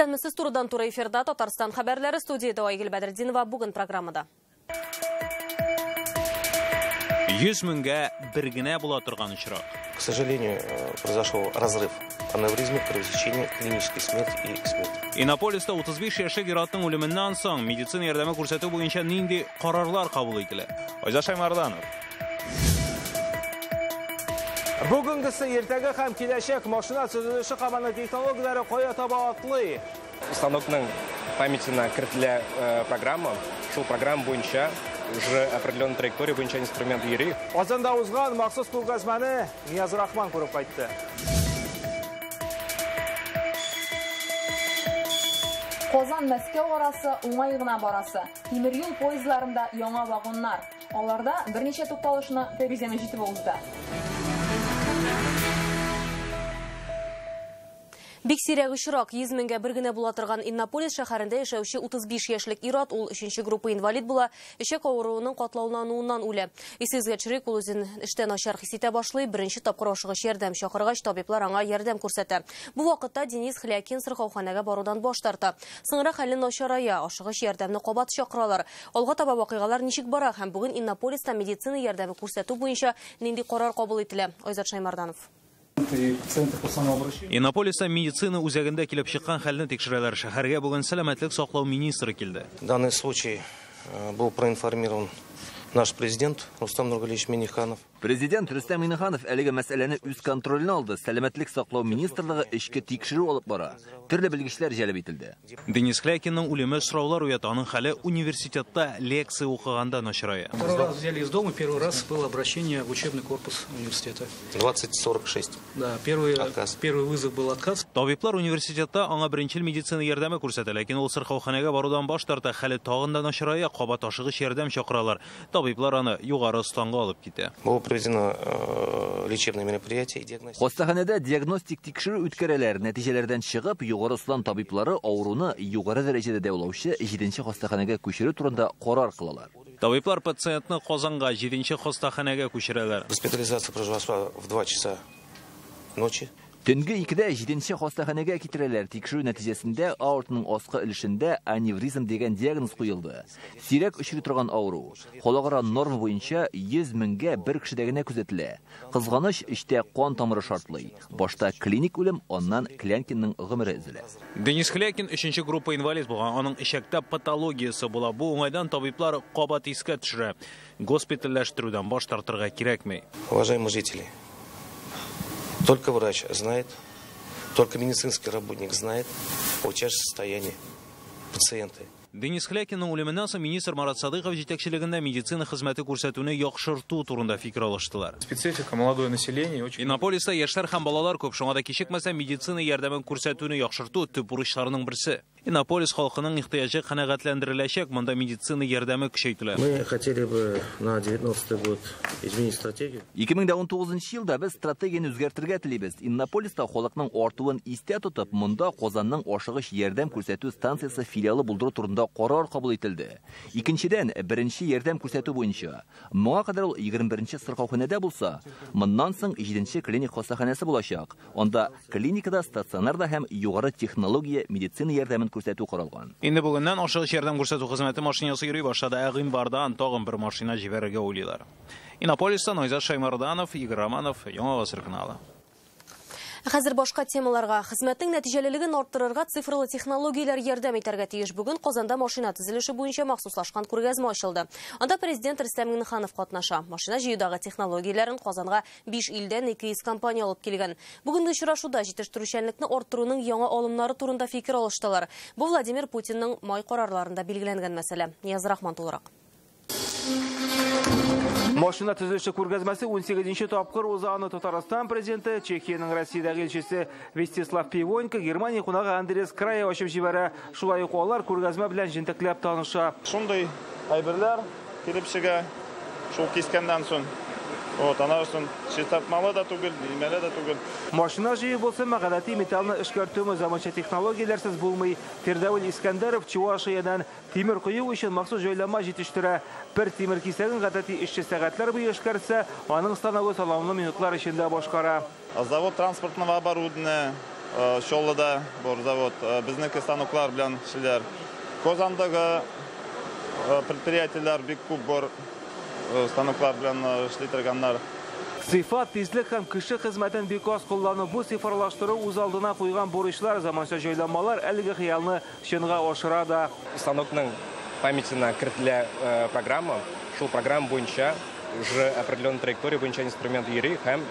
Исәнмесез, турыдан туры эфирда Татарстан хәбәрләре, студияда Айгөл Бәдретдинова. Бүген программада. 100 меңгә бер генә була торган очрак. К сожалению, произошел разрыв аневризмы, кровотечение, клинической смерти и смерти. Иннополиста 35 яшьлек ир-атның үлеменнән соң медицина ярдәме күрсәтү буенча нинди карарлар кабул ителә? Айзат Шаймарданов. Бүгенгесе, иртәгә һәм киләчәк: машина төзелеше һәм аның технологияләре кая таба атлый? Станокның памятена кертелә программа, шул программа буенча уже определенная траектория буенча инструмент йөри. Казанда узган махсус күргәзмәне Нияз Рахман күреп кайтты. Казан Мәскәү арасы уңай гына барасы. Тимер юл поездларында яңа вагоннар. Аларда берничә тукталышны Фәйрүзә Мәҗитова узды. Бик сирәк очрак, 100 меңгә бер генә була торган. Иннополис шәһәрендә яшәүче 35 яшьлек ир-ат, ул 3 группа инвалид була, эчәк авыруының катлаулануыннан үлә. Исегезгә төшерик, ул үзен эштә начар хис итә башлый, беренче тапкыр ашыгыч ярдәм чакыргач, табиблар аңа ярдәм күрсәтә. Бу вакытта Денис Хлякин сырхауханәгә барудан баш тарта. Соңрак хәле начарая, ашыгыч ярдәмне кабат чакыралар. Алга таба вакыйгалар ничек бара һәм бүген Иннополиста медицина ярдәме күрсәтү буенча нинди карар кабул ителә? Айзат Шаймарданов. Иннополиста медицина үзәгендә килеп чыккан хәлне тикшерәләр. Шәһәргә бүген сәламәтлек саклау министры килде. Данный случай был проинформирован наш президент Рустам Нургалиевич Минниханов. Президент Рөстәм Миңнеханов әлеге мәсьәләне үз контроленә алды. Сәламәтлек саклау министрлыгы эчке тикшерү алып бара. Төрле белгечләр җәлеп ителде. Денис Хлякинның үлеме сораулар уята. Аның хәле университетта лекция укыганда начарая. Второй раз взяли из дома, первый раз было обращение в учебный корпус университета. 20:46. Да, первый, Отказ. Первый вызов был отказ. Табиблар университетта аңа беренчел медицина ярдәме күрсәтә, ләкин ул сырхауханәгә барудан баш тарта, хәле тагын да начарая, кабат ашыгыч ярдәм чакыралар. Табиблар аны югары Осланга алып китә. Было проведено лечебное мероприятие и диагностика. Хастаханәдә диагностик тикшерү үткәрәләр. Нәтиҗәләрдән чыгып, Югары Ослан табиблары авыруны югары дәрәҗәдә дәвалаучы 7 хастаханәгә күчерү турында карар кылалар. Табиблар пациентны Казанга 7 хастаханәгә күчерәләр. Госпитализация произошла в 2 часа ночи. Төнге 2-дә 7 хастаханәгә китерәләр. Тикшерү нәтиҗәсендә аортның аскы өлешендә аневризм дигән диагноз куелды. Сирәк очрый торган авыру. Халыкара норма буенча 100 меңгә бер кешедә генә күзәтелә. Кызганыч, эчтә кан тамыры шартлый. Башта клиник үлем, аннан Клянкинның гомере өзелә. Денис Хлякин 3 группа инвалид булган. Аның эчәктә патологиясе була. Бу уңайдан табиблар кабат искә төшерә. Госпитальләштерүдән баш тартырга кирәкми. Уважаемые жители, только врач знает, только медицинский работник знает о тяжести состояния пациента. Денис Хлякинның үлеменнән соң министр Марат Садыйков җитәкчелегендә медицина хезмәте күрсәтүне яхшырту турында фикер алыштылар. Специфика молодое население очень. Иннополиста яшьләр һәм балалар күп, шуңа да кичекмәсә медицина ярдәмен күрсәтүне яхшырту төп бурычларының берсе. Иннополис халкының ихтыяҗы канәгатьләндереләчәк, монда медицина ярдәме көчәйтелә. Мы хотели бы на 19 год изменить стратегию. 2019 елда без стратегияне үзгәртергә телибез. Иннополиста халыкның артуын истә тотып, монда Казанның ашыгыч ярдәм күрсәтү станциясе филиалы булдыру турында карар кабул ителде. Икенчедән, беренче ярдәм күрсәтү буенча. Моңа кадәр ул 21 сырхауханәдә булса, моннан соң 7 клиник хастаханәсе булачак. Анда клиникада, стационарда һәм югары технология медицина ярдәмен күрсәтү каралган. Инде бүгеннән ашыгыч ярдәм күрсәтү хезмәте машинасы йөри башлады. Ә гыйнвардан тагын бер машина җибәрергә уйлыйлар. Иннополистан Айзат Шаймарданов, Игорь Романов, Яңа Гасыр каналы. Хәзер башка темаларга. Хезмәтнең нәтиҗәлелеген арттырырга цифрлы технологияләр ярдәм итәргә тиеш. Бүген Казанда машина төзелеше буенча махсуслашкан күргәзмә ачылды. Анда президент Рөстәм Миңнеханов катнаша. Машина җыюдагы технологияләрен Казанга 5 илдән 200 компания алып килгән. Бүгенге очрашуда җитештерүчәнлекне арттыруның яңа алымнары турында фикер алыштылар. Бу Владимир Путинның май карарларында билгеләнгән мәсьәлә. Нияз Рахман тулырак. Машина төзелеше күргәзмәсе 18 тапкыр уза. Аны Татарстан президенты, Чехиянең Россиядәге илчесе Вестислав Пивонько, Германия кунагы Андреас Края ачып җибәрә. Шулай ук алар күргәзмә белән җентекләп таныша. Шундый әйберләр килеп чыга, шул кискәннән соң. Вот, аннан соң чистартмалы да түгел, нимәле дә түгел. Машина җыю булсынмы, гадәти металлны эшкәртүме, заманча технологияләрсез булмый. Фирдәүл Искәндәров Чувашиядән тимер кою өчен махсус җайланма җитештерә. Бер тимер кисәген гадәти эшче сәгатьләр буе эшкәртсә, аның станогы саламлы минутлар эчендә башкара. Завод транспортного оборудования, Чаллыда бар завод, безнеке станоклар белән эшлиләр. Казандагы предприятиеләр бик күп бар, станоклар белән эшли торганнар. Сыйфат, тизлек һәм кеше хезмәтен бик аз куллану, бу цифрлаштыру үз алдына куйган бурычлар, заманча җайланмалар әлеге хыялны чынга ашыра да. Станокның памятена кертелә программа, шул программа буенча уже определенная траектория буенча инструмент йөри һәм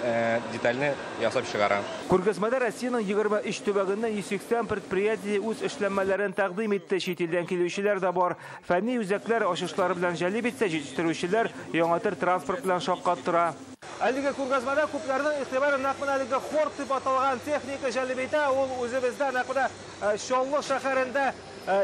детальне ясап чыгара. Күргәзмәдә Россиянең 23 төбәгеннән 180 предприятие үз эшләнмәләрен тәкъдим итте. Чит илдән килүчеләр дә бар. Фәнни үзәкләр ачышлары белән җәлеп итсә, җитештерүчеләр яңа төр транспорт белән шаккаттыра. Әлеге күргәзмәдә күпләрнең игътибарын нәкъ менә әлеге Хорт дип аталган техника җәлеп итә. Ул үзебездә нәкъ менә Чаллы шәһәрендә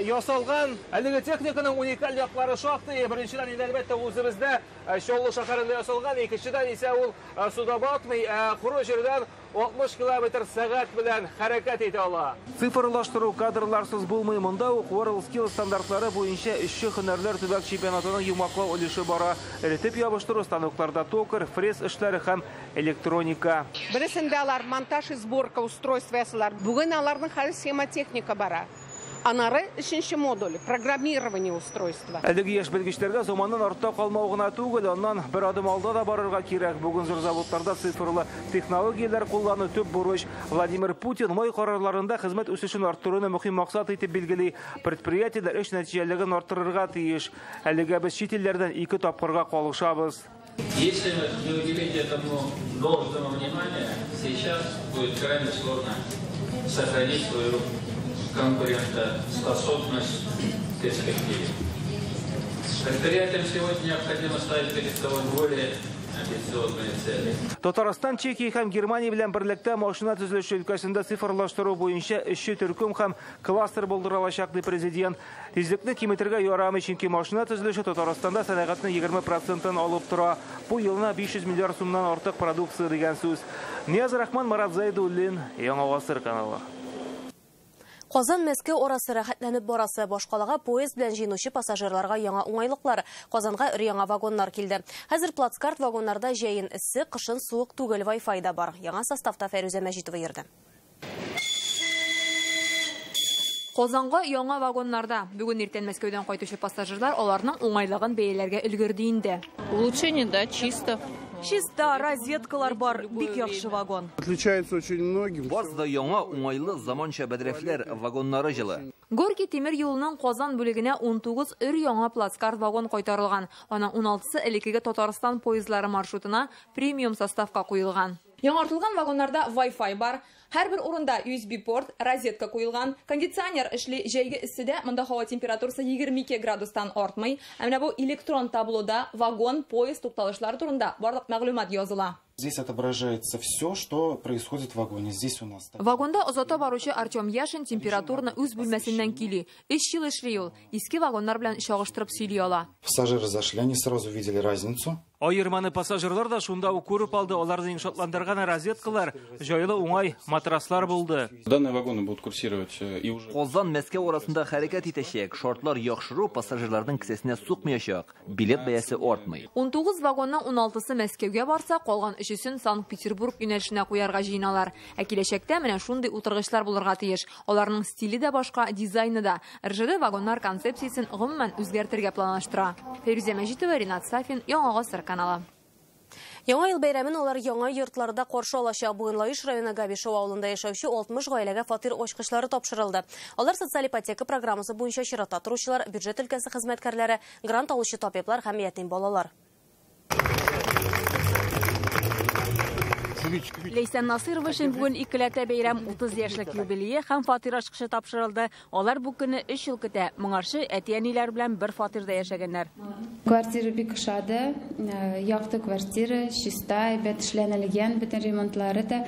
ясалган. Әлеге техниканың уникаль яклары шактый. Беренчедән, инде әлбәттә, үзебездә Чаллы шәһәрендә ясалган. Икенчедән исә ул суда батмый, коры җирдән 60 километр сәгать белән хәрәкәт итә ала. Цифрлаштыру кадрларсыз булмый. Монда ук WorldSkills стандартлары буенча эшче һөнәрләр төбәк чемпионатының йомгаклау өлеше бара. Эретеп ябыштыру станокларда токарь, фрез эшләре һәм электроника. Берсендә алар монтаж и сборка устройства ясалар. Бүген аларның хәзер схемотехника бара. Анары өченче модуль программирование устройства. Әлеге яшь белгечләргә заманнан артта калмау гына түгел, аннан бер адым алда да барырга кирәк. Бүген зур заводларда цифрлы технологияләр куллану төп бурыч. Владимир Путин май карарларында хезмәт үсешен арттыруны мөһим максат итеп билгели. Предприятиеләр эш нәтиҗәлелеген арттырырга тиеш. Әлегә без чит илләрдән 2 тапкырга калышабыз. Если не уделить этому должного внимания, сейчас будет крайне сложно сохранить свою конкурентоспособность в перспективе. Предприятиям сегодня необходимо ставить перед собой более амбициозные цели. Татарстан, Чехия һәм Германия белән берлектә машина төзелеше өлкәсендә цифрлаштыру буенча эшче төркем һәм кластер булдырылачак, ди президент. Тизлекне киметергә ярамый, чөнки машина төзелеше Татарстанда сәнәгатьнең 20%-ын алып тора. Бу елына 500 миллиард сумнан артык продукция дигән сүз. Нияз Рахман, Марат Зайдуллин, Яңа Гасыр каналы. Казан Мәскәү арасы рәхәтләнеп барасы. Башкалага поезд белән җыенучы пассажирларга яңа уңайлыклар. Казанга өр-яңа вагоннар килде. Хәзер плацкарт вагоннарда җәен эссе, кышын суык түгел, Wi-Fi да бар. Яңа составта Фәрүзә Мәҗитова йөрде. Казанга яңа вагоннарда. Бүген иртән Мәскәүдән кайтучы пассажирлар аларның уңайлыгын бәяләргә өлгерде инде. Улучшение, да, чисто. Чиста, розеткалар бар, бик яхшы вагон. Отличается очень многим. Барсы да яңа, уңайлы, заманча бәдрәфләр, вагоннары җылы. Горки тимер юлының Казан бүлегенә 19 өр-яңа плацкарт вагон кайтарылган. Аның 16-сы элеккеге Татарстан поездлары маршрутына премиум составка куелган. Яңартылган вагоннарда Wi-Fi бар. Һәрбер урында USB порт, розетка куелган, кондиционер эшли. Җәйге эсседә монда һава температурасы 22 градустан артмый. Ә менә бу электрон таблода вагон, поезд тукталышлары турында барлык мәгълүмат языла. Здесь отображается все, что происходит в вагоне. Здесь у нас. Вагонда озата баручы Артем Яшин температураны үз бүлмәсеннән кили. 3 ел эшли ул. Иске вагоннар белән чагыштырып сөйли ала. Пассажиры зашли, они сразу видели разницу. Аерманы пассажирлар да шунда ук күреп алды. Аларны шатландырган розеткалар, җайлы уңай матраслар булды. Данные вагоны будут курсировать и уже. Казан Мәскәү арасында хәрәкәт итәчәк. Шартлар яхшыру пассажирларның кесәсенә сукмаячак. Билет бәясе артмый. 19 вагонның 16-сы Мәскәүгә барса, калган өчесен Санкт-Петербург юнәлешенә куярга җыеналар. Ә киләчәктә менә шундый утыргычлар булырга тиеш. Аларның стиле дә башка, дизайны да. РЖД вагоннар концепциясен гомумән үзгәртергә планлаштыра. Фәйрүзә Мәҗитова, Ринат Сафин, Яңа Гасыр каналы. Яңа ел бәйрәмен алар яңа йортларда каршы алачак. Бүген Лаеш районы Габишево авылында яшәүче 60 гаиләгә фатир ачкычлары тапшырылды. Алар социаль ипотека программасы буенча чиратта торучылар, бюджет өлкәсе хезмәткәрләре, грант алучы табиблар һәм ятим балалар. Ләйсән Насырова өчен бүген икеләтә бәйрәм, 30 яшьлек юбилее һәм фатир ачкычы тапшырылды. Алар бу көнне 3 ел көтә. Моңарчы әти-әниләр белән бер фатирда яшәгәннәр. Квартира бик ошады. Якты квартира, чиста, әйбәт эшләнелгән, бөтен ремонтлары да.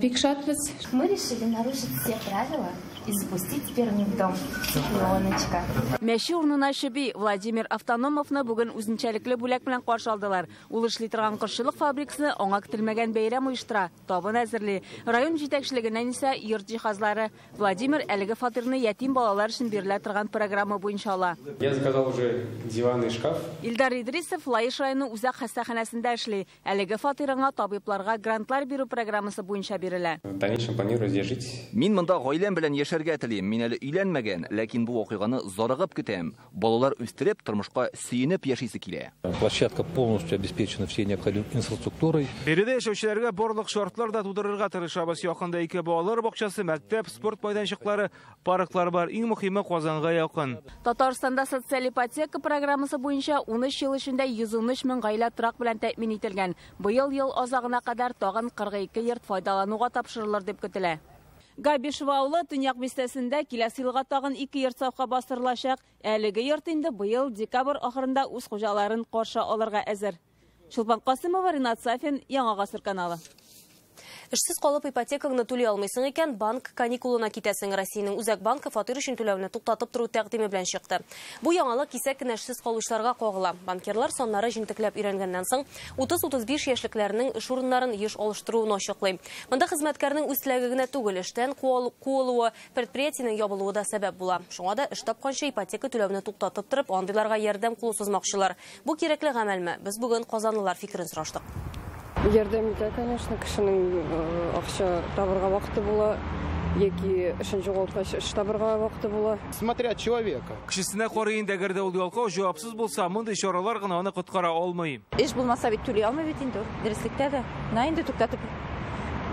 Бик шатбыз. Мы решили нарушить все правила. И запустить теперь в дом цыпленочка. Мәче урынына чеби. Владимир Автономовны бүген үзенчәлекле бүләк белән каршы алдылар. Ул эшли торган кошчылык фабрикасы аңа көтелмәгән бәйрәм оештыра, табын әзерли. Район җитәкчелегеннән исә йорт җиһазлары. Владимир әлеге фатирны ятим балалар өчен бирелә торган программа буенча ала. Я заказал уже диван и шкаф. Илдар Идрисов Лаеш районы үзәк хастаханәсендә эшли. Әлеге фатир аңа табибларга грантлар бирү программасы буенча бирелә. В дальнейшем планирую здесь жить. Мин монда гаиләм белән яшәргә телим. Мин әле өйләнмәгән, ләкин бу вакыйганы зарыгып көтәм. Балалар үстереп, тормышка сөенеп яшисе килә. Площадка полностью обеспечена всей необходимой инфраструктурой. Биредә яшәүчеләргә барлык шартлар да тудырырга тырышабыз. Якында ике балалар бакчасы, мәктәп, спорт мәйданчыклары, парклар бар. Иң мөһиме Казанга якын. Татарстанда социаль ипотека программасы буенча 13 ел эчендә 113 мең гаилә торак белән тәэмин ителгән. Быел ел азагына кадәр тагын 42 йорт файдалануга тапшырылыр дип көтелә. Габишево авылы Төньяк бистәсендә киләсе елга тагын 2 йорт сафка бастырылачак. Әлеге йорт инде быел декабрь ахырында үз хуҗаларын каршы алырга әзер. Чулпан Касымова, Ринат Сафин, Яңа Гасыр каналы. Эшсез калып ипотекаңны түли алмыйсың икән, банк каникулына китәсең. Россиянең Үзәк банкы фатир өчен түләүне туктатып тору тәкъдиме белән чыкты. Бу яңалык кисәк кенә эшсез калучыларга кагыла. Банкирлар саннары җентекләп өйрәнгәннән соң 30-35 яшьлекләрнең эш урыннарын еш алыштыруын ачыклый. Монда хезмәткәрнең үз теләге генә түгел, эштән куылуы, предприятиенең ябылуы да сәбәп була. Шуңа да эш тапканчы ипотека түләүне туктатып торып, андыйларга ярдәм кулы сузмакчылар. Бу кирәкле гамәлме? Без бүген казанлылар фикерен сораштык. Ярдәм итә, конечно, кешенең акча табырга вакыты була, яки эшен югалткач эш табырга вакыты була. Смотря от человека. Кешесенә карый инде, әгәр дә ул ялкау, җавапсыз булса, мондый чаралар гына аны коткара алмый. Эш булмаса бит түли алмый бит инде, дөреслектә дә. На инде туктатып,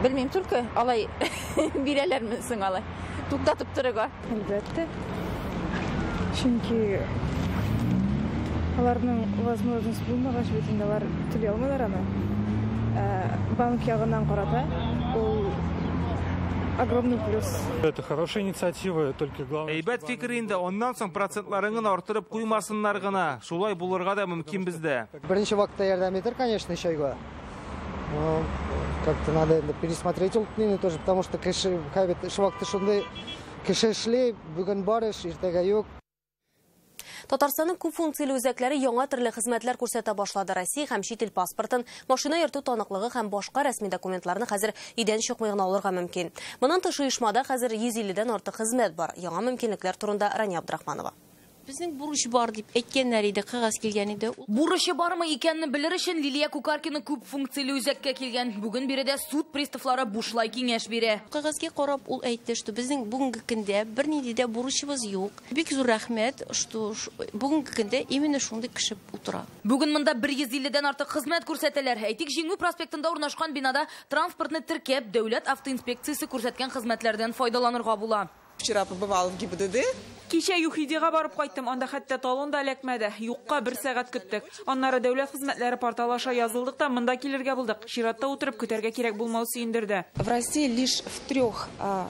белмим, только алай бирәләрме соң алай? Туктатып торырга. Әлбәттә. Чөнки аларның возможность булмагач бит инде алар түли алмыйлар аны. Банк ягыннан карата ул огромный плюс. Это хорошая инициатива, только главное. Әйбәт фикер инде, аннан соң процентларын гына арттырып куймасыннар гына. Шулай булырга да мөмкин бездә. Беренче вакытта ярдәм итер, конечно, өч айга. Но как-то надо пересмотреть ул тоже, потому что кеше хәбит эш вакыты шундый, кеше эшли, бүген бар эш, иртәгә юк. Татарстанның күп функцияле үзәкләре яңа төрле хезмәтләр күрсәтә башлады. Россия һәм чит ил паспортын, машина йөртү таныклыгы һәм башка рәсми документларны хәзер өйдән чыкмый гына алырга мөмкин. Моннан тыш оешмада хәзер 150-дән артык хезмәт бар. Яңа мөмкинлекләр турында Рания Абдрахманова. Безнең бурыч бар дип әйткәннәр иде, кәгазь килгән иде. Бурычы бармы икәнне белер өчен Лилия Кукаркина күп функцияле үзәккә килгән. Бүген биредә суд приставлары бушлай киңәш бирә. Кәгазьгә карап ул әйтте, что безнең бүгенге көндә бернинди дә бурычыбыз юк. Бик зур рәхмәт, что бүгенге көндә именно шундый кеше утыра. Бүген монда 150-дән артык хезмәт күрсәтәләр. Әйтик, Җиңү проспектында урнашкан бинада транспортны теркәп, дәүләт автоинспекциясе күрсәткән хезмәтләрдән файдаланырга була. Вчера побывала в ГИБДД. Кичә ЮХИДИга барып кайттым, анда хәтта талон да эләкмәде. Юкка бер сәгать көттек. Аннары дәүләт хезмәтләре порталы аша язылдык та монда килергә булдык. Чиратта утырып көтәргә кирәк булмау сөендерде. В России лишь в 3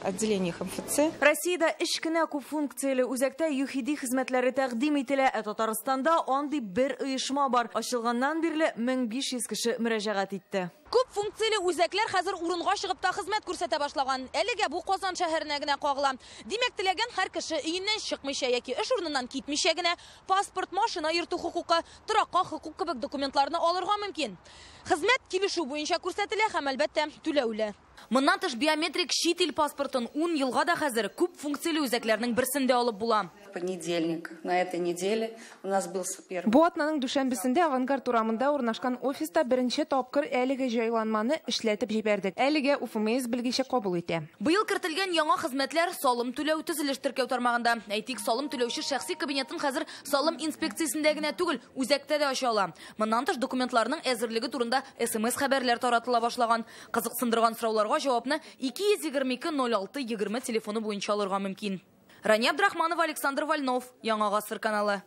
отделениях МФЦ. Россиядә өч кенә күп функцияле үзәктә ЮХИДИ хезмәтләре тәкъдим ителә, ә Татарстанда андый бер оешма бар. Ачылганнан бирле 1500 кеше мөрәҗәгать итте. Күп функцияле үзәкләр хәзер урынга чыгып та хезмәт күрсәтә башлаган. Әлегә бу Казан шәһәренә генә кагыла. Димәк, теләгән һәр кеше өеннән чыкмыйча яки эш урыныннан китмичә генә паспорт, машина йөртү хокукы, торакка хокук кебек документларны алырга мөмкин. Хезмәт килешү буенча күрсәтелә һәм әлбәттә түләүле. Моннан тыш биометрик чит ил паспортын 10 елга да хәзер күп функцияле үзәкләрнең берсендә алып була. Понедельник на этой неделе у нас был первый. Бу атнаның дүшәмбесендә Авангард урамында урнашкан офиста беренче тапкыр әлеге җайланманы эшләтеп җибәрдек. Әлегә УФМС белгече кабул итә. Быел кертелгән яңа хезмәтләр салым түләү төзелеш теркәү тармагында. Әйтик, салым түләүче шәхси кабинетын хәзер салым инспекциясендә генә түгел, үзәктә дә ача ала. Моннан тыш документларның әзерлеге турында СМС хәбәрләр таратыла башлаган. Кызыксындырган сорауларга җавапны 222 06 20 телефоны буенча алырга мөмкин. Рания Абдрахманова, Александр Вольнов, Яңа Гасыр каналы.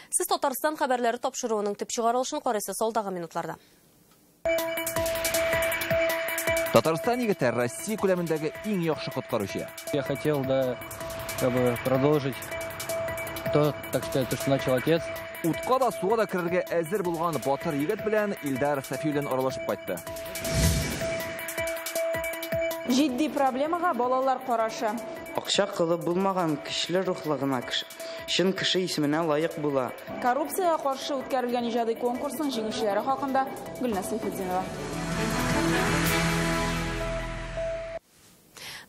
Сез Татарстан хәбәрләре тапшыруының төп чыгарылышын карыйсыз алдагы минутларда. Татарстан егете Россия күләмендәге иң яхшы коткаручы. Я хотел, да, как бы продолжить то, так сказать, то, что начал отец. Утка да, суга да керергә әзер булган батыр егет белән Илдар Сафиуллин аралашып кайтты. Җитди проблемага балалар карашы. Акча кылып булмаган көчле рухлы гына чын кеше исеменә лаек була. Коррупциягә каршы үткәрелгән иҗади конкурсның җиңүчеләре хакында Гөлназ Сәйфетдинова.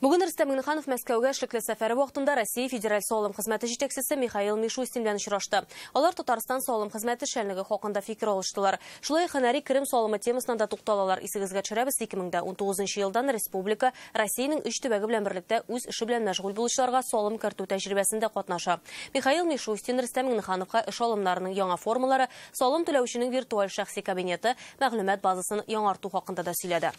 Бүген Рөстәм Миңнеханов Мәскәүгә эшлекле сәфәре вакытында Россия Федераль салым хезмәте җитәкчесе Михаил Мишустин белән очрашты. Алар Татарстан салым хезмәте эшчәнлеге хакында фикер алыштылар. Шулай ук һөнәри керем салымы темасына да тукталалар. Исегезгә төшерәбез, 2019 елдан республика Россиянең өч төбәге белән берлектә үз эше белән мәшгуль булучыларга салым кертү тәҗрибәсендә катнаша. Михаил Мишустин Рөстәм Миңнехановка эш алымнарының яңа формалары, салым түләүченең виртуаль шәхси кабинеты, мәгълүмат базасын яңарту хакында да сөйләде.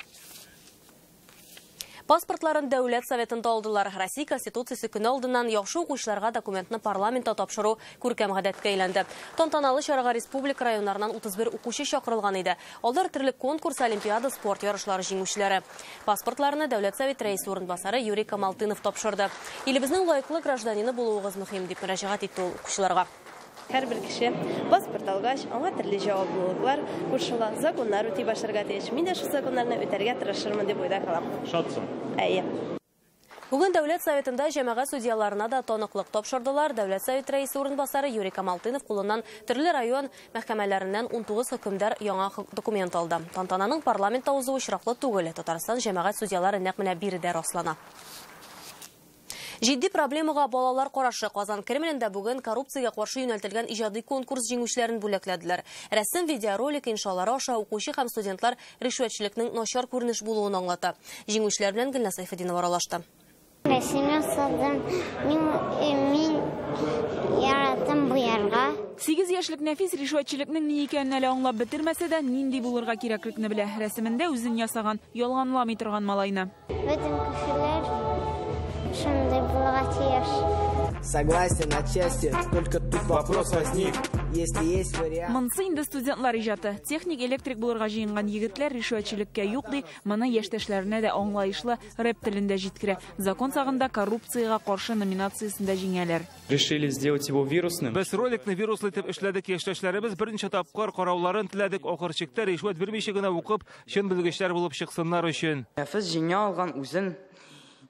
Паспортларын Дәүләт Советында алдылар. Россия Конституциясе көне алдыннан яхшы укучыларга документны парламентта тапшыру күркәм гадәткә әйләнде. Тантаналы чарага республика районнарыннан 31 укучы чакырылган иде. Алар төрле конкурс, олимпиада, спорт ярышлары җиңүчеләре. Паспортларны Дәүләт Советы рәисе урынбасары Юрий Камалтынов тапшырды. Илебезнең лаеклы гражданины булуыгыз мөһим, дип мөрәҗәгать итте ул укучыларга. Һәрбер кеше паспорт алгач, аңа төрле җаваплылыклар кушыла, законнар үти башларга тиеш. Мин дә шул законнарны үтәргә тырышырмын дип уйда калам. Шатсың? Әйе. Бүген Дәүләт Советында җәмәгать судьяларына да таныклык тапшырдылар. Дәүләт Советы рәисе урынбасары Юрий Камалтынов кулыннан төрле район мәхкәмәләреннән 19 хөкемдар яңа документ алды. Тантананың парламентта узуы очраклы түгел. Татарстан җәмәгать судьялары нәкъ менә биредә раслана. Җитди проблемага балалар карашы. Казан Кремлендә бүген коррупциягә каршы юнәлтелгән иҗади конкурс җиңүчеләрен бүләкләделәр. Рәсем, видеоролик, иншалары аша укучы һәм студентлар ришвәтчелекнең начар күренеш булуын аңлата. Җиңүчеләр белән Гөлназ Сәйфетдинова аралашты. Рәсем ясадым. Мин яратам буярга. 8 яшьлек Нәфис ришвәтчелекнең ни икәнен әле аңлап бетермәсә дә, нинди булырга кирәклекне белә. Рәсемендә үзен ясаган, ялганламый торган малайны. Бөтен кешеләр шундый булырга тиеш. Согласен отчасти, только тут вопрос возник. Если есть вариант. Монсы инде студентлар иҗаты. Техник электрик булырга җыенган егетләр ришвәтчелеккә юк ди, моны яшьтәшләренә дә аңлаешлы рэп телендә җиткерә. Закон сагында коррупциягә каршы номинациясендә җиңәләр. Решили сделать его вирусным. Без роликны вируслы итеп эшләдек, яшьтәшләребез берничә тапкыр карауларын теләдек, ахыр чиктә ришвәт бирмичә генә укып, чын белгечләр булып чыксыннар өчен. Нәфис җиңә алган үзен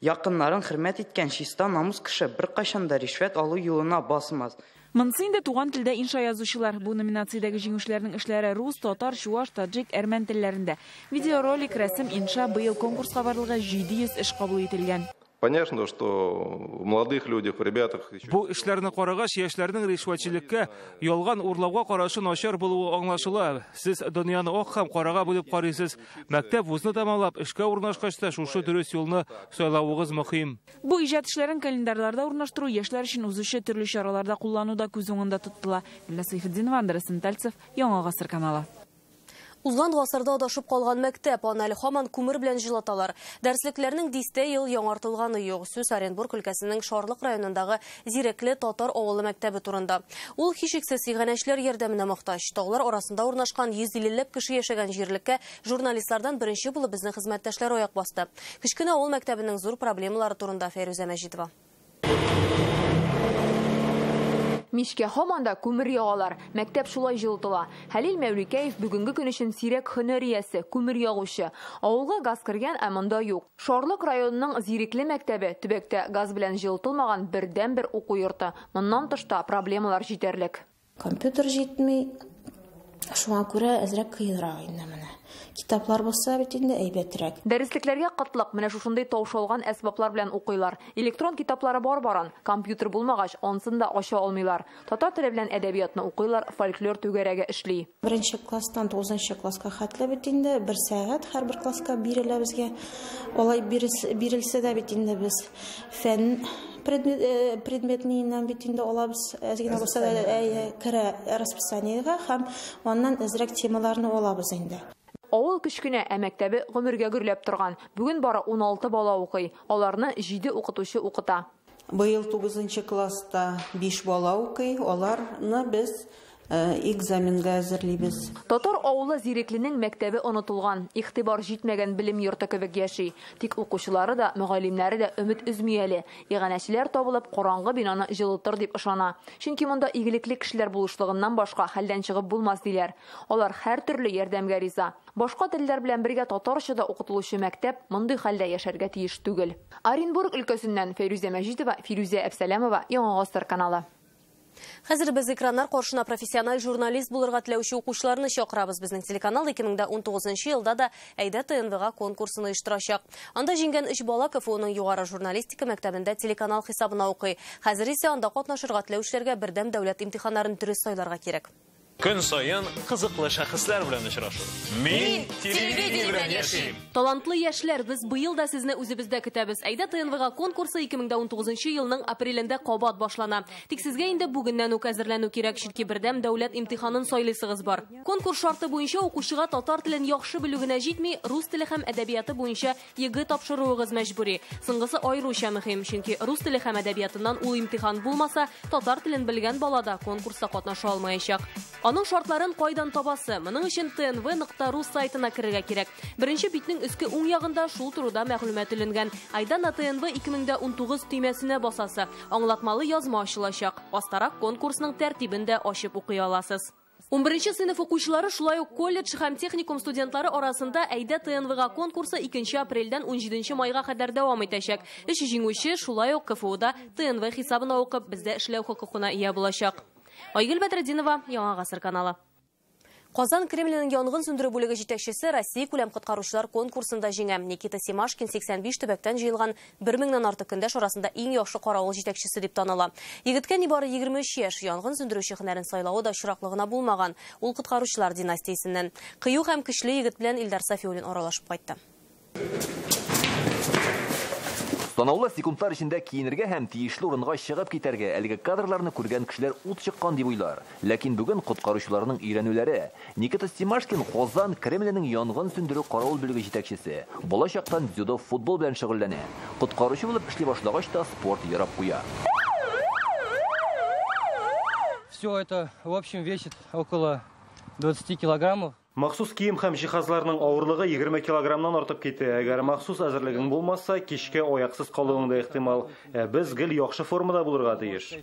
якыннарын хөрмәт иткән чиста намус кеше беркайчан да ришвәт алу юлына басмас. Монсы инде туган телдә инша язучылар. Бу номинациядәге җиңүчеләрнең эшләре рус, татар, чуаш, таджик, әрмән телләрендә. Видеоролик, рәсем, инша быел конкурска барлыгы 700 эш кабул ителгән. Понятно, что в молодых людях, в ребятах еще... Бу эшләрне карагач, яшьләрнең ришвәтчелеккә, ялган урлауга карашы начар булуы аңлашыла. Сез дөньяны ак һәм карага бүлеп карыйсыз. Мәктәп вузны тәмамлап, эшкә урнашкач та шушы дөрес юлны сайлавыгыз мөһим. Бу иҗат эшләрен календарьларда урнаштыру, яшьләр өчен узучы төрле чараларда куллану да күз уңында тотыла. Гөлназ Сәйфетдинова, Андрей Сентальцев, Яңа Гасыр каналы. Узган гасырда адашып калган мәктәп, аны әле һаман күмер белән җылыталар. Дәреслекләрнең дистә ел яңартылганы юк. Сүз Оренбург өлкәсенең Шарлык районындагы Зирекле татар авылы мәктәбе турында. Ул һичшиксез иганәчеләр ярдәменә мохтаҗ. Таулар арасында урнашкан 150 ләп кеше яшәгән җирлеккә журналистлардан беренче булып безнең хезмәттәшләр аяк басты. Кечкенә авыл мәктәбенең зур проблемалары турында Фәйрүзә Мәҗитова. Мичкә һаман да күмер ягалар. Мәктәп шулай җылытыла. Хәлил Мәүликәев бүгенге көн өчен сирәк һөнәр иясе, күмер ягучы. Авылга газ кергән, ә монда юк. Шарлык районының Зирекле мәктәбе төбәктә газ белән җылытылмаган бердәнбер уку йорты. Моннан тыш та проблемалар җитәрлек. Компьютер җитми, шуңа күрә әзрәк кыенрак инде менә. Китаплар булса бит инде әйбәтрәк. Дәреслекләргә кытлык, менә шушындый таушалган әсбаплар белән укыйлар. Электрон китаплары бар баран, компьютер булмагач, ансын да ача алмыйлар. Татар теле белән әдәбиятны укыйлар, фольклор түгәрәге эшли. Беренче класстан 9нчы класска хәтле бит инде бер сәгать һәрбер класска бирелә безгә. Алай бирелсә дә бит инде без фән предметниннән бит инде алабыз, әз генә булса да керә расписаниегә һәм аннан әзрәк темаларны алабыз инде. Авыл кечкенә, ә мәктәбе гомергә гөрләп торган. Бүген бары 16 бала укый. Аларны 7 укытучы укыта. Быел 9нчы класста 5 бала укый. Аларны без Экзаменга әзерлибез. Татар авылы Зирекленең мәктәбе онытылган, игътибар җитмәгән белем йорты кебек яши. Тик укучылары да, мөгаллимнәре дә өмет өзми әле. Иганәчеләр табылып, караңгы бинаны җылытыр дип ышана. Чөнки монда игелекле кешеләр булышлыгыннан башка хәлдән чыгып булмас диләр. Алар һәр төрле ярдәмгә риза. Башка телләр белән бергә татарча да укытылучы мәктәп мондый хәлдә яшәргә тиеш түгел. Оренбург өлкәсеннән Фәйрүзә Мәҗитова, Фирүзә Әпсәләмова, Яңа Гасыр каналы. Хәзер без экраннар каршына профессиональ журналист булырга теләүче укучыларны чакырабыз. Безнең телеканал 2019 елда да Әйдә ТНВга конкурсын оештырачак. Анда җиңгән 3 бала КФУның югары журналистика мәктәбендә телеканал хисабына укый. Хәзер исә анда катнашырга теләүчеләргә бердәм дәүләт имтиханнарын дөрес сайларга кирәк. Көн саен кызыклы шәхесләр белән очрашу. Мин телевидение белән яшим. Талантлы яшьләр, без быел да сезне үзебездә көтәбез. Әйдә ТНВга конкурсы 2019 елның апрелендә кабат башлана. Тик сезгә инде бүгеннән үк әзерләнү кирәк, чөнки бердәм дәүләт имтиханын сайлыйсыгыз бар. Конкурс шарты буенча укучыга татар телен яхшы белү генә җитми, рус теле һәм әдәбияты буенча ЕГЭ тапшыруыгыз мәҗбүри. Соңгысы аеруча мөһим, чөнки рус теле һәм әдәбиятыннан ул имтихан булмаса, татар телен белгән бала да конкурста катнаша алмаячак. Аның шартларын кайдан табасы? Моның өчен tnv.ru сайтына керергә кирәк. Беренче битнең өске уң ягында шул турыда мәгълүмат эленгән. Айда на ТНВ 2019 төймәсенә басасы. Аңлатмалы язма ачылачак. Астарак конкурсның тәртибен дә ачып укый аласыз. 11 сыйныф укучылары шулай ук колледж һәм техникум студентлары арасында Әйдә ТНВга конкурсы 2 апрельдән 17 майга кадәр дәвам итәчәк. Өч җиңүче шулай ук КФУда ТНВ хисабына укып, бездә эшләү хокукына ия булачак. Айгөл Бәдретдинова, Яңа Гасыр каналы. Казан Кремленең янгын сүндерү бүлеге җитәкчесе Россия күләм коткаручылар конкурсында җиңә. Никита Семашкин 85 төбәктән җыелган 1000-нән артык көндәш арасында иң яхшы каравыл җитәкчесе дип таныла. Егеткә нибары 23 яшь, янгын сүндерүче һөнәрен сайлавы да очраклы гына булмаган. Ул коткаручылар династиясеннән. Кыю һәм көчле егет белән Илдар Сафиуллин аралашып кайтты. Санаулы секундлар эчендә киенергә һәм тиешле урынга чыгып китәргә әлеге кадрларны күргән кешеләр ут чыккан дип уйлар. Ләкин бүген коткаручыларның өйрәнүләре. Никита Семашкин Казан Кремленең янгын сүндерү каравыл бүлеге җитәкчесе. Бала чактан дзюдо, футбол белән шөгыльләнә. Коткаручы булып эшли башлагач та спорт ярап куя. Все это, в общем, весит около 20 килограммов. Махсус кием һәм җиһазларның авырлыгы 20 килограммнан артып китә. Әгәр махсус әзерлегең булмаса, кичкә аяксыз калуың да ихтимал. Ә без гел яхшы формада булырга тиеш.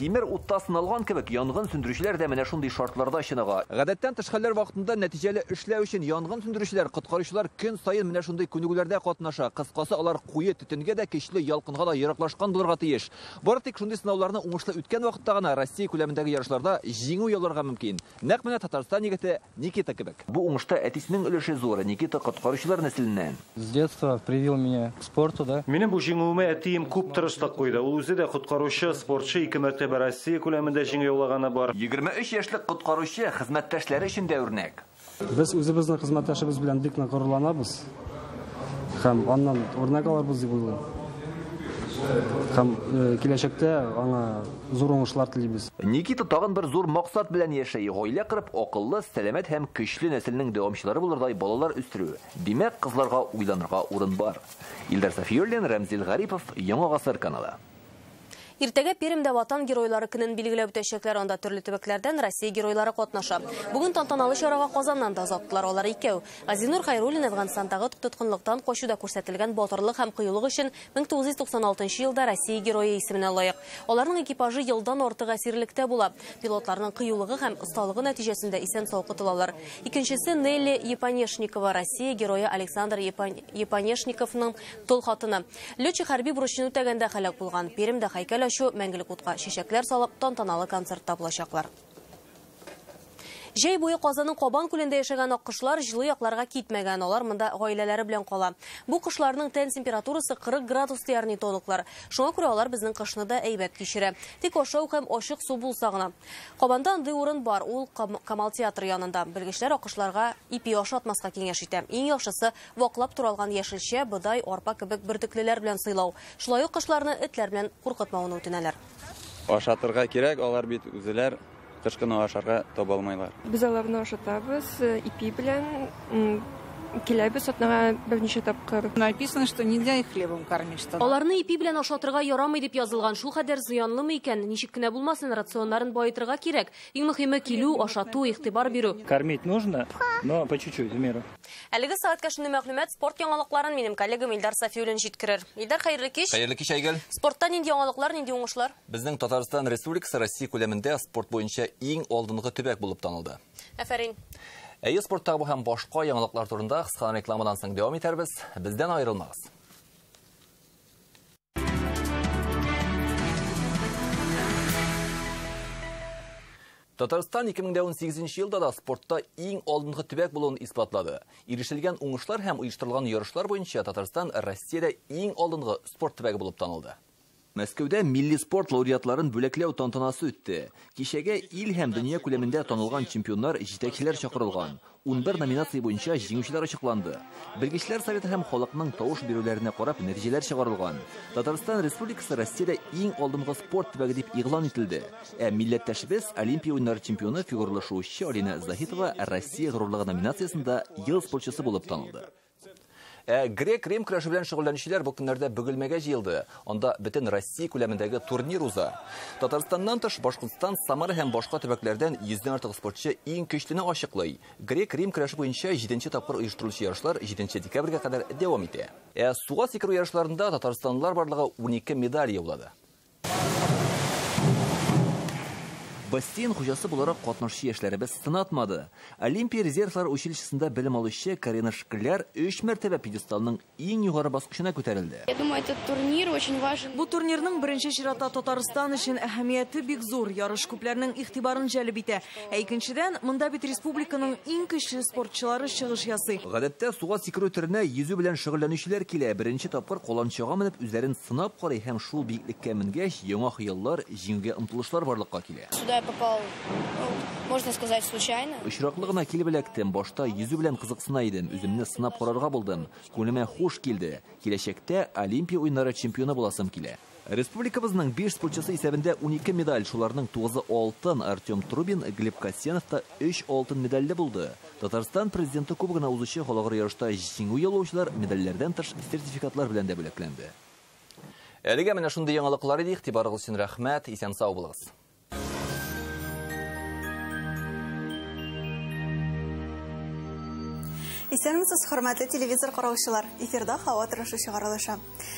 Тимер утта сыналган кебек янгын сүндерүчеләр дә менә шундый шартларда чыныга. Гадәттән тыш хәлләр вакытында нәтиҗәле эшләү өчен янгын сүндерүчеләр, коткаручылар көн саен менә шундый күнегүләрдә катнаша. Кыскасы, алар куе төтенгә дә, көчле ялкынга да яраклашкан булырга тиеш. Бары тик шундый сынауларны уңышлы үткән вакытта гына Россия күләмендәге ярышларда җиңү яуларга мөмкин. Нәкъ менә Татарстан егете Никита кебек. Бу уңышта әтисенең өлеше зур. Никита коткаручылар нәселеннән. С детства привил меня к спорту, да. Минем бу җиңүемә әтием күп тырышлык куйды. Ул үзе дә коткаручы, спортчы, ике мәртәбә Россия күләмендә җиңү яулаганы бар. 23 яшьлек коткаручы хезмәттәшләре өчен дә үрнәк. Без үзебезнең хезмәттәшебез белән бик нык горурланабыз һәм аннан үрнәк алырбыз дип уйлыйм. Һәм киләчәктә аңа зур уңышлар телибез. Никита тагын бер зур максат белән яшәй. Гаилә корып, акыллы, сәламәт һәм көчле нәселнең дәвамчылары булырдай балалар үстерү. Димәк, кызларга уйланырга урын бар. Илдар Сафиуллин, Рәмзил Гарипов, Яңа Гасыр каналы. Иртәгә Пермьдә Ватан геройлары көнен билгеләп үтәчәкләр. Анда төрле төбәкләрдән Россия геройлары катнаша. Бүген тантаналы чарага Казаннан да озаттылар. Алар икәү. Газинур Хайруллин Әфганстандагы тоткынлыктан качуда күрсәтелгән батырлык һәм кыюлык өчен 1996 елда Россия герое исеменә лаек. Аларның экипажы елдан артык әсирлектә була. Пилотларның кыюлыгы һәм осталыгы нәтиҗәсендә исән-сау котылалар. Икенчесе Нелли Японешникова, Россия герое Александр Японешниковның тол хатыны. Летчик хәрби бурычын үтәгәндә һәлак булган. Пермьдә һәйкәл ачу, мәңгелек утка чәчәкләр салып, тантаналы концертта булачаклар. Җәй буе Казанның Кабан күлендә яшәгән аккошлар җылы якларга китмәгән. Алар монда гаиләләре белән кала. Бу кошларның тән температурасы 40 градус дияр нитологлар. Шуңа күрә алар безнең кышны да әйбәт кичерә. Тик ашау һәм ачык су булса гына. Кабанда андый урын бар, ул Камал театры янында. Белгечләр аккошларга ипи ашатмаска киңәш итә. Иң яхшысы ваклап туралган яшелчә, бодай, арпа кебек бөртеклеләр белән сыйлау. Шулай ук кошларны этләр белән куркытмауны үтенәләр. Ашатырга кирәк, алар бит үзләр кыш көне ашарга таба алмыйлар. Без аларны ашатабыз ипи белән, Киләбез атнага берничә тапкыр. Написано, что нельзя их хлебом кормить. Что... Аларны ипи белән ашатырга ярамый дип язылган. Шул кадәр зыянлымы икән? Ничек кенә булмасын, рационнарын баетырга кирәк. Иң мөһиме килү, ашату, игътибар бирү. Кормить нужно, но по чуть-чуть, в меру. Әлеге сәгатькә шундый мәгълүмат, спорт яңалыкларын минем коллегам Илдар Сафиуллин җиткерер. Илдар, хәерле кич. Хәерле кич, Айгөл. Спортта нинди яңалыклар, нинди уңышлар? Безнең Татарстан Республикасы Россия күләмендә спорт буенча иң алдынгы төбәк булып танылды. Афәрин. Әйе, спорттагы бу һәм башка яңалыклар турында кыска рекламадан соң дәвам итәрбез. Бездән аерылмагыз. Татарстан 2018 елда да спортта иң алдынгы төбәк булуын исбатлады. Ирешелгән уңышлар һәм оештырылган ярышлар буенча Татарстан Россиядә иң алдынгы спорт төбәге булып танылды. Мәскәүдә милли спорт лауреатларын бүләкләү тантанасы үтте. Кичәгә ил һәм дөнья күләмендә танылган чемпионнар, җитәкчеләр чакырылган. 11 номинация буенча җиңүчеләр ачыкланды. Белгечләр советы һәм халыкның тавыш бирүләренә карап нәтиҗәләр чыгарылган. Татарстан Республикасы Россиядә иң алдынгы спорт төбәге дип игълан ителде. Ә милләттәшебез Олимпия уеннары чемпионы фигурлы шуучы Алина Заһитова Россия горурлыгы номинациясендә ел спортчысы булып танылды. Грек-рим көрәше белән шөгыльләнүчеләр бу көннәрдә Бөгелмәгә җыелды. Анда бөтен Россия күләмендәге турнир уза. Татарстаннан тыш Башкортстан, Самара һәм башка төбәкләрдән 100дән артык спортчы иң көчлене ачыклый. Грек-рим көрәше буенча 7нче тапкыр оештырылучы ярышлар 7 декабрьгә кадәр дәвам итә. Ә суга сикерү ярышларында татарстанлылар барлыгы 12 медаль яулады. Бассейн хуҗасы буларак катнашчы яшьләребез сынатмады. Олимпия резервлар училищесында белем алучы Карина Шкляр 3 мәртәбә пьедесталның иң югары баскычына күтәрелде. Я думаю, этот турнир очень важен. Бу турнирның беренче чиратта Татарстан өчен әһәмияте бик зур. Ярыш күпләрнең игътибарын җәлеп итә. Ә икенчедән, монда бит республиканың иң көчле спортчылары чыгыш ясый. Гадәттә суга сикерү төренә йөзү белән шөгыльләнүчеләр килә. Беренче тапкыр каланчага менеп үзләрен сынап карый һәм шул биеклеккә менгәч, яңа хыяллар, җиңүгә омтылышлар барлыкка килә. Сюда попал, можно сказать, случайно. Очраклы гына килеп эләктем. Башта йөзү белән кызыксына идем. Үземне сынап карарга булдым. Күңелемә хуш килде. Киләчәктә Олимпия уеннары чемпионы буласым килә. Республикабызның 5 спортчысы исәбендә 12 медаль, шуларның 9-ы алтын. Артем Трубин, Глеб Касьянов та 3 алтын медальле булды. Татарстан президенты кубогына узучы халыкара ярышта җиңү яулаучылар медальләрдән тыш сертификатлар белән дә бүләкләнде. Әлегә менә шундый яңалыклар иде. Игътибарыгыз өчен рәхмәт. Исән-сау булыгыз. Исәнмесез, хөрмәтле телевизор караучылар. Эфирда һава торышы чыгарылышы.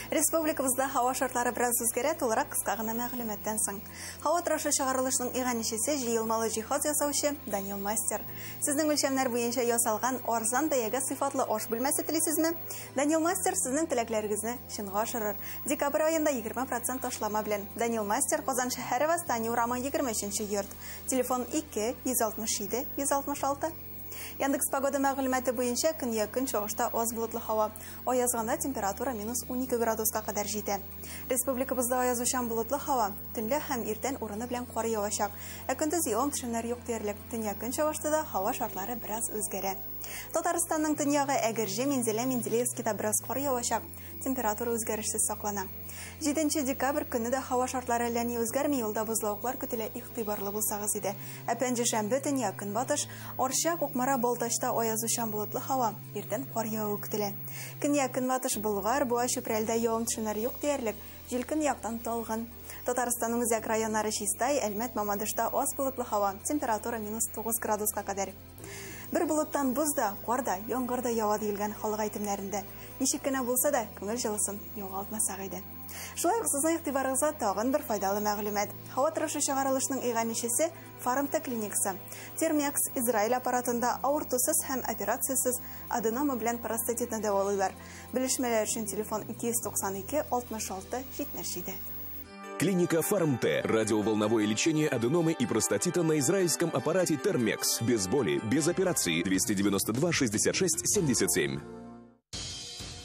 Республикабызда һава шартлары бераз үзгәрә, тулырак кыска гына мәгълүматтан соң. Һава торышы чыгарылышының иганәчесе җыелмалы җиһаз ясаучы Данил Мастер. Сезнең үлчәмнәр буенча ясалган арзан бәягә сыйфатлы аш бүлмәсе телисезме? Данил Мастер сезнең теләкләрегезне чынга ашырыр. Декабрь аенда 20% ташлама белән. Данил Мастер, Казан шәһәре, Восстание урамы 23 йорт. Телефон 2 167 166. Яндекс погода мәгълүматы буенча көньяк-көнчыгышта аз болытлы һава. Аязганда температура -12 градуска кадәр җитә. Республикабызда аязучан болытлы һава. Төнлә һәм иртән урыны белән кар явачак. Ә көндез явым-төшемнәр юк диярлек. Төньяк-көнчыгышта да һава шартлары бераз үзгәрә. Татарстанның төньягы Әгерҗе, Мензелә, Менделеевскида бераз кар явачак. Температура үзгәрешсез саклана. 7 декабрь көне дә һава шартлары әллә ни үзгәрми, юлда бозлавыклар көтелә, игътибарлы булсагыз иде. Ә пәнҗешәмбе төньяк-көнбатыш, Арча, Кукмара, Балтачта аязучан болытлы һава, иртән кар явуы көтелә. Көньяк-көнбатыш Болгар, Буа, Чүпрәлдә явым-төшемнәр юк диярлек, җил көньяктан талгын. Татарстанның үзәк районнары Чистай, Әлмәт, Мамадышта аз болытлы һава, температура -9 градуска кадәр. Бер болыттан боз да, кар да, яңгыр да ява диелгән халык әйтемнәрендә. Ничек кенә булса да, күңел җылысын югалтмасак иде. Шулай ук сезнең игътибарыгызга тагын бер файдалы мәгълүмат. Һава торышы чыгарылышының иганәчесе Фармта клиникасы. Термекс Израиль аппаратында авыртусыз һәм операциясез аденома белән простатитны дәвалыйлар. Белешмәләр өчен телефон 292 66 77. Клиника Фарм-Т. Радиоволновое лечение аденомы и простатита на израильском аппарате Термекс. Без боли, без операции. 292 66 77.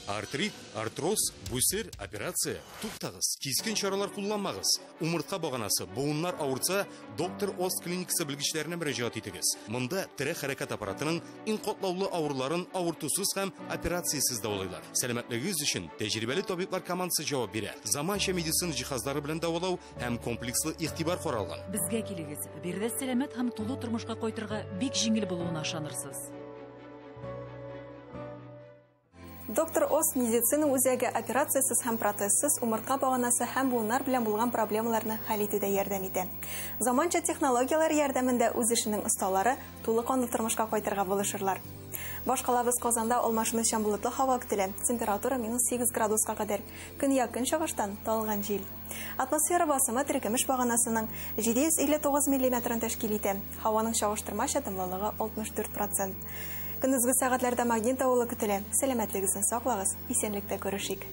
Артрит, артроз, бүсер, операция. Туктагыз, кискен чаралар кулланмагыз. Умыртка баганасы, буыннар авыртса, доктор Ост клиникасы белгечләренә мөрәҗәгать итегез. Монда тере хәрәкәт аппаратының иң катлаулы авыруларын авыртусыз һәм операциясез дәвалыйлар. Сәламәтлегегез өчен тәҗрибәле табиблар командасы җавап бирә. Заманча медицина җиһазлары белән дәвалау һәм комплекслы игътибар каралган. Безгә килегез. Биредә сәламәт һәм тулы тормышка кайтырга бик җиңел булуына ышанырсыз. Доктор Ос медицина үзәге операциясез һәм протезсыз умыртка баганасы һәм буыннар белән булган проблемаларны хәл итүдә ярдәм итә. Заманча технологияләр ярдәмендә үз эшенең осталары тулы канлы тормышка кайтырга булышырлар. Башкалабыз Казанда алмашынучан болытлы һава көтелә. Температура минус 8 градуска кадәр. Көньяк көнчыгыштан талган җил. Атмосфера басымы теркемеш баганасының 759 миллиметрын тәшкил итә. Һаваның чагыштырмача дымлылыгы 64%. Көндезге сәгатьләрдә магнит давылы көтелә. Сәламәтлегегезне саклагыз, исәнлектә күрешик.